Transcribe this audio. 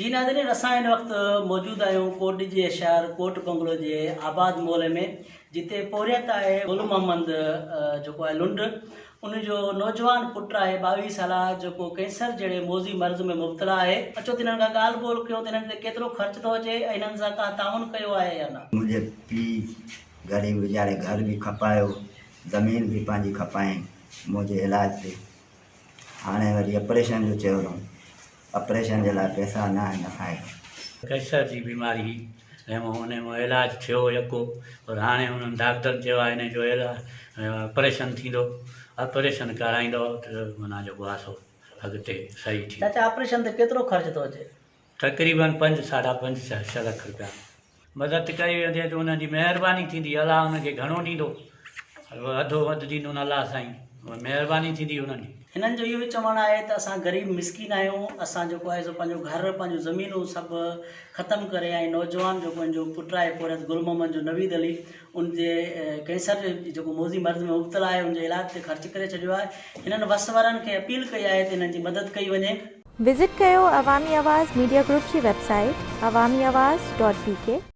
جي ناظرين اسان هن وقت موجود آهيون ڪوٽ جي شهر ڪوٽ بنگلو جي آباد محلي ۾ جتي پورهيت آهي گل محمد جيڪو آهي لنڊ ان جو نوجوان پٽ آهي 22 سالا جيڪو ڪينسر جهڙي موذي مرض ۾ مبتلا آهي اچو ته انهن کان ڳالهه ٻولهه ڪيون ته انهن تي ڪيترو خرچ ٿو اچي ۽ انهن سان ڪا تعاون ڪيو آهي يا نه. منهنجي پيء غريب ويچاري گهر به کپايو زمين به پنهنجي کپائين منهنجي علاج تي هاڻي وري اپريشن جو چيو اٿئون اپريشن جي لاء پئسا نه آهن اسان وٽ. ڪينسر جي بيماري هئي ۽ ان مان علاج ٿيو يڪو پر هاڻي انهن ڊاڪٽرن چيو آهي ان جو اپريشن ٿيندو اپريشن ڪرائيندو ته معنيٰ جيڪو آهي سو اڳتي صحيح ٿيندو. چاچا آپريشن تي ڪيترو خرچ ٿو اچي؟ تقريبن پنج ساڍا پنج ڇهه لک رپيا. مدد ڪئي ويندي ته انهن جي مهرباني ٿيندي الله انهن کي گهڻو ڏيندو وڌو وڌ ڏيندو الله سائين مهرباني ٿيندي انهن جي. هنن جو اهو به چوڻ آهي ته اسان غريب مسڪين آهيون اسان جيڪو آهي سو پنهنجو گهر پنهنجون زمينون سڀ ختم ڪري ۽ نوجوان جيڪو هن جو پٽ آهي پورهيت گل محمد جو نويد علي ان جي ڪينسر جي جيڪو موذي مرض ۾ مبتلا آهي ان جي علاج تي خرچ ڪري ڇڏيو آهي هنن وس وارن کي اپيل ڪئي آهي ته هنن جي مدد ڪئي وڃي. وزٽ ڪيو عوامي آواز ميڊيا گروپ جي website Awami Awaz dot B K.